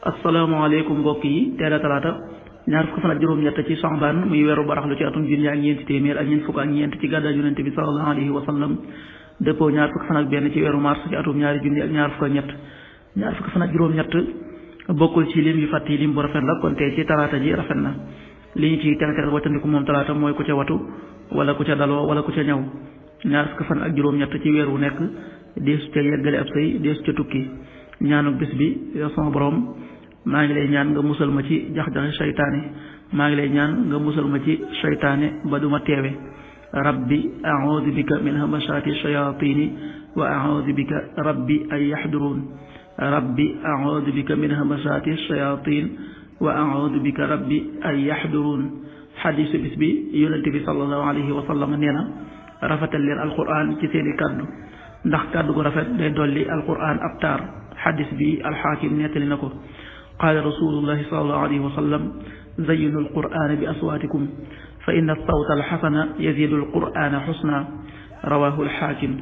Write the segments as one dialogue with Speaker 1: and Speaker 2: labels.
Speaker 1: asalaamaaleykum mbokk yi teel a talaata ñaar fukk fan ak juróom-ñett ci Saxbaan muy weeru baraxlu ci atum junni ak ñeenti téeméer ak ñeent fukk ak ñeent ci gàddaay yonente bi sallallahu alayhi wa sallam dëppoo ñaar fukk fan ak benn ci weeru mars ci atum ñaari junni ak ñaar fukk ak ñett ñaar fukk fan ak juróom-ñett bokkul ci lim yu fàtt yi lim bu rafet la kon tey ci talaata ji rafet na li ñu ci tere wattandiku moom talaata mooy ku ca watu wala ku ca daloo wala ku ca ñaw ñaar fukk fan ak juróom-ñett ci weer wu nekk deesu ca yeggale ab sëy deesu ca tukki ñaanu bis bi yow sama borom maa ngi lay ñaan nga musal ma ci jax-jaxi seytaane maa ngi lay ñaan nga musal ma ci seytaane ba duma teewe rabbi a'udhu bika min hamashati shayatini wa a'udhu bika rabbi ay yahdurun rabbi a'udhu bika min hamashati shayatin wa a'udhu bika rabbi ay yahdurun xadiisu bis bi yonente bi sallallahu alayhi wa sallam nee na rafetal leen alquran ci seeni kàddu ndax kàddu gu rafet day dolli alquran ab taar xadis bi alxaakim nettali na ko qaala rasulullahi sallallahu alayhi wa sallam zayyinu alqur'ana bi aswaatikum fa inna sawta alxasana yazidu alqur'ana xusna rawahu alxaakim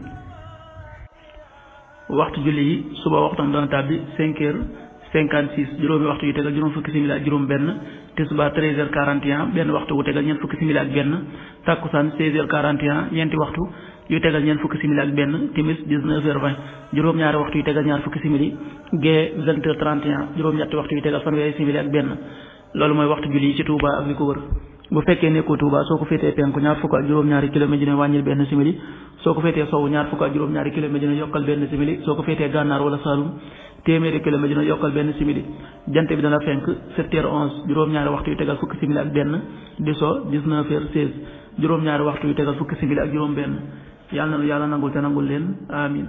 Speaker 1: waxtu julli yi suba waxtam dana tàbbi 5h56 juróomi waxtu yu tegal juróom fukki simili ak juróom benn tisbaar 13h41 benn waxtu wu tegal ñeent fukki simili ak benn takkusaan 16h41 ñeenti waxtu yu tegal ñeent fukki simili ak benn timis 19h20 juróom-ñaari waxtu yu tegal ñaar fukki simili gee 20h31 juróom-ñetti waxtu yu tegal fanweeri simili ak benn loolu mooy waxtu julli yi ci Touba ak li ko wër bu fekkee nekkoo Touba soo ko féetee penku ñaar fukk ak juróom-ñaari kilomètre dina wàññil benn simili soo ko féetee sowu ñaar fukk ak juróom-ñaari kilomètre dina yokkal benn simili soo ko féetee gànnaar wala Saalum téeméeri kilomètre dina yokkal benn simili jant bi dana fenk 7h11 juróom-ñaari waxtu yu tegal fukki simili ak benn di so 19h16 juróom-ñaari waxtu yu tegal fukki simili ak juróom benn yàlla na yàlla nangul te nangul leen amin